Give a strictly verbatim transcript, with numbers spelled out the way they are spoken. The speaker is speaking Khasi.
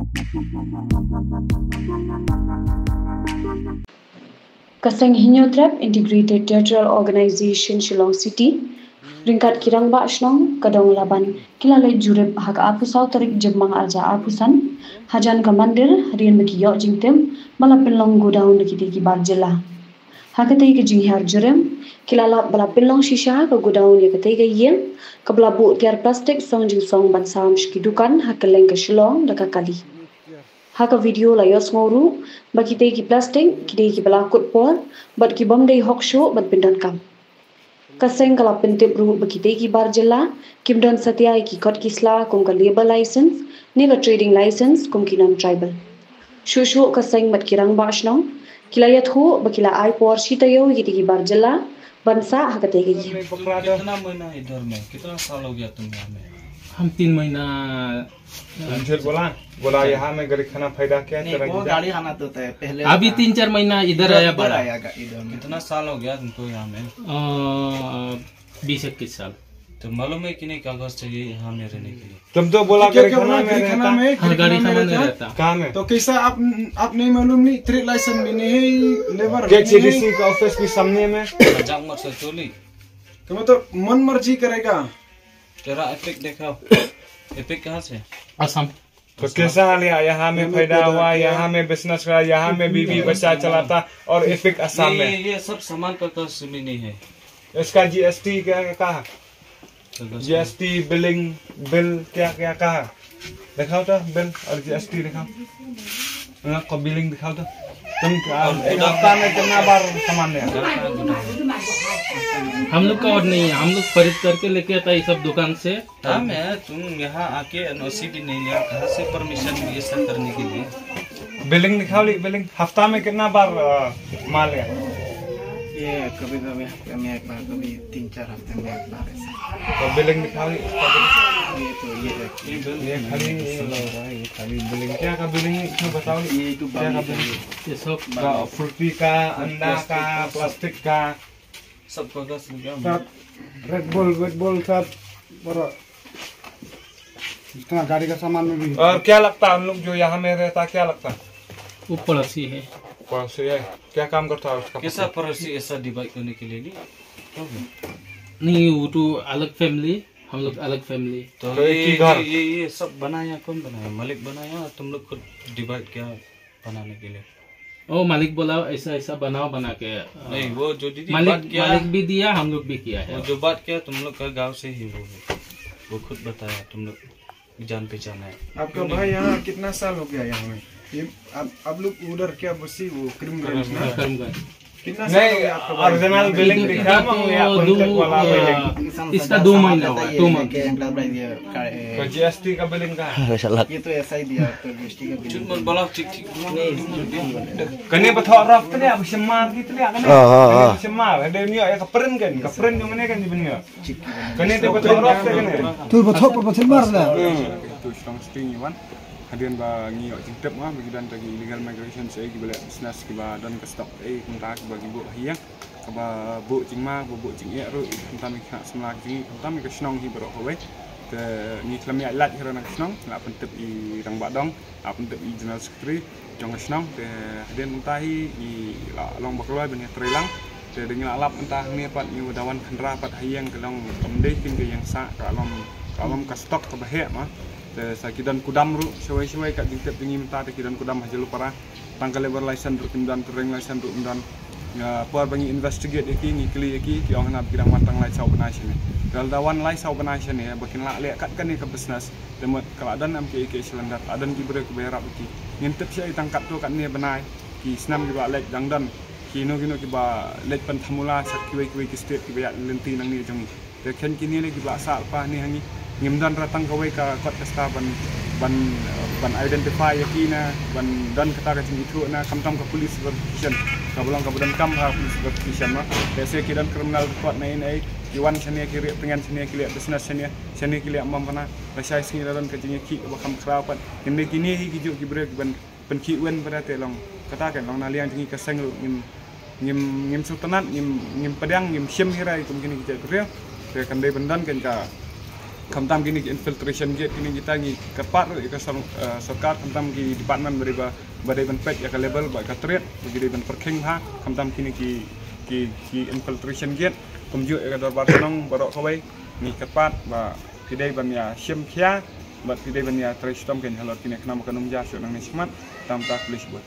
Ka seng Hynñiewtrep Integrated Territorial Organization Shillong City, ryngkat ki rangbah shnong, ka dong laban ki la leit jurip ha ka arphew saw tarik Jymmang arhajar arphew san, hajan ka mandir, hadien ba ki ïoh jingtip ba la pynlong godown da kitei ki bar jylla. Ha katei ka jinghiar jurip, ki la lap ba la pynlong shisha ka godown ïa katei ka ïing, kaba la buh tiar plastik song jingsong ban sam sha ki dukan ha kylleng ka Shillong da ka kali. Ha ka video la ïohsngew ruh ba kitei ki plastik ki dei kiba la kut por bad ki bym dei hok shuh ban pyndonkam. Ka seng ka la pyntip ruh ba kitei ki bar jylla kim don satia ïa ki kot ki sla kum ka labour license ne ka trading license kum ki non-tribal. Shuh shuh ka seng bad ki rangbah shnong ki la ïathuh ba ki la ai por shi taïew ïa kitei ki bar jylla ban sah ha katei ka ïing. कितना महीना इधर में, कितना साल हो गया तुम यहाँ में? हम तीन महीना। तुम झूठ बोला, बोला यहाँ में गाड़ी खाना फायदा क्या नहीं, तेरा वो जीजा? गाड़ी खाना तो होता है, पहले अभी था। तीन चार महीना इधर इधर, आया इधर बड़ा। आया गा-, इधर में। कितना साल हो गया तुमको यहाँ में? अ, बीस इक्कीस साल। तो मालूम है कि नहीं कागज चाहिए यहाँ में रहने के लिए? तुम तो बोला तो क्या, गाड़ी क्या बोला? खाना में गाड़ी खाना रहता। में, हाँ, गाड़ी गाड़ी खाना खाना में में रहता। रहता। कहाँ में? तो कैसा आप, आप नहीं मालूम नहीं, trade license भी नहीं है, labour भी नहीं है। केसीडीसी का ऑफिस भी सामने में। जांग मत से चोली। तो मतलब मन मर्जी करेगा। तेरा एपिक दिखाओ। एपिक कहाँ से? असम। तो कैसा हाल है? यहाँ में यहाँ में फायदा पैदा हुआ, किया। यहाँ में बिजनेस करा, यहाँ में बीवी बच्चा चलाता और एपिक असम ये, में। ये, ये सब सामान का कस्टम ही नहीं है। इसका जीएसटी क्या, क्या कहा? तो बस जीएसटी, बिलिंग, बिल क्या, क्या कहा? दिखाओ तो बिल और जीएसटी दिखाओ। इन लोग को बिलिंग दिखाओ तो। तुम, आ, और एक हफ्ता में कितना बार सामान ले आए? हम लोग का और नहीं है, हम लोग खरीद करके लेके आता है ये सब दुकान से। हाँ, मैं, तुम यहाँ आके एनओसी भी नहीं लिया, कहाँ से परमिशन ये सब करने के लिए? बिलिंग दिखाओ, बिलिंग। हफ्ता में कितना बार, अ, माल है? ये कभी कभी हफ्ते में एक बार, कभी तीन चार हफ्ते में एक बार ऐसा। तो बिलिंग दिखाओ, इसका बिलिंग। ये तो ये है। ये बिल ये खाली ये लग रहा है, ये खाली बिलिंग। क्या का बिलिंग है? इसमें बताओ। ये तो क्या का बिलिंग? ये सब का, फ्रूटी का, अंडा का, प्लास्टिक का। सब कागज लगा। सब रेड बुल, रेड बुल सब, और इतना गाड़ी का सामान में भी। और क्या लगता है उन लोग जो यहाँ में रहता, क्या लगता है? वो पड़ोसी है। पड़ोसी है। क्या काम करता है उसका कैसा पति? पड़ोसी ऐसा डिवाइड करने के लिए नहीं? क्यों? नहीं, वो तो अलग फैमिली, हम लोग अलग फैमिली। तो तो एक ही ये, घर। ये, ये, ये सब बनाया, कौन बनाया? मालिक बनाया, तुम लोग खुद डिवाइड किया बनाने के लिए? ओ, मालिक बोला, "ऐसा, ऐसा बनाओ," बना के, अ, नहीं, वो जो दीदी मालिक, बात किया, मालिक भी दिया, हम लोग भी किया है। वो जो बात किया, तुम लोग का गांव से ही वो है। वो खुद बताया, तुम लोग जान पहचान है। आपका भाई यहाँ कितना साल हो गया यहाँ में? ये आप, आप लोग उधर क्या बसी वो करीमगंज ना? करीमगंज। कितना साल हो गया आपका भाई? ओरिजिनल बिलिंग दिखा, मैं ये अपन तक वाला बिलिंग। इसका दो महीना हुआ है, टू मंथ। तो जीएसटी का बिलिंग का है? ये तो ऐसा ही दिया, तो जीएसटी का बिलिंग। झूठ मत बोलो, ठीक, ठीक। कने बथौ रफ तले, अब शमार की तले, कने? हाँ, हाँ, हाँ। शमार, है, देनियो, एक प्रिंट कने, प्रिंट जो मने कने बनियो। Kane te ba thok rok te kane. Tu ba thok, ba thok mar la. Tu strong string iwan. Hadien ba ngi ïoh jingtip ma ba ki don ta ki illegal migration, sa ki ba leh business, ki ba don ka stock, eh, kumta ki ba ki buh ha ïing, ka ba buh jingma, ba buh jingeh ruh, kumta ki khana samla ki jingeh, kumta ka shnong hi baroh kawei. Te ngi khlem ïaid lait hi ruh na ka shnong, la pyntip i rangbah dong. Ah, pyntip i General Secretary jong ka shnong, te hadien mynta hi ngi la long ba kloi ban ïatrei lang. Te dang ngi la lap mynta hangne pat ngi da wan khynra pat ha ïing, ka long kam dei kin ka ïing sah, ka long, ka long ka stock kaba heh ma. Te sa ki don kudam ruh shawei shawei, ka jingtip jong ngi mynta te ki don kudam ha Jyllupara. Tang ka labour license ruh kim don, trading license ruh kim don. Nga por ba ngi investigate ïa ki, ngi kylli ïa ki, ki ong hana ba ki dang wan tang lai saw bnai shane. Te lada wan lai saw bnai shane ba kin lah leh kat kane ka business. Te mut ka la don em ki, ki cylinder, la don ki briew kiba ïarap ïa ki. Ngim tip shaei tang katto katne bnai, ki snem kiba la leit dang don kino kino kiba leit pyntham mula sha kiwei kiwei ki state kiba ïaid lynti nangne jong ngi. Te khein kine lei kiba la sah lypa hangne ha ngi. Ngim don re tang kawei ka kot ka star ban, ban, ban identify ïa ki ne ban don kata ka jingithuh ne, khamtam ka police verification kaba long kaba donkam ha police verification ma. Te se ki don criminal record ne ei ne ei, ki wan shane ki rieh tngen shane, ki leh business shane, shane ki leh mam bana. Lashai sngi la don ka jingïakhih kaba kham khraw pat. Kine, kine hi kijuh ki briew kiban pynkhih win pat, te long kata kan long na liang jong ngi ka seng ruh ngim, ngim, ngim sngewtynnat, ngim, ngim pdiang, ngim shim hi re kum kine ki jaitbynriew. Te kan dei ban don kan ka Khamtam kine ki infiltration gate kine kita ngi kyrpad ruh ïa ka sor-, eh, sorkar, khamtam ki department ba dei ba, ba dei ban peit ïa ka level bad ka trade, ba ki dei ban pyrkhing bha, khamtam kine ki, ki, ki infiltration gate, kumjuh ïa ka dorbar shnong baroh kawei, ngi kyrpad ba phi dei ban ïa shim khia, bad phi dei ban ïa trei shitom kein halor kine khnang ba kan ym jia shuh nangne shakhmat, khamtam khublei shibun.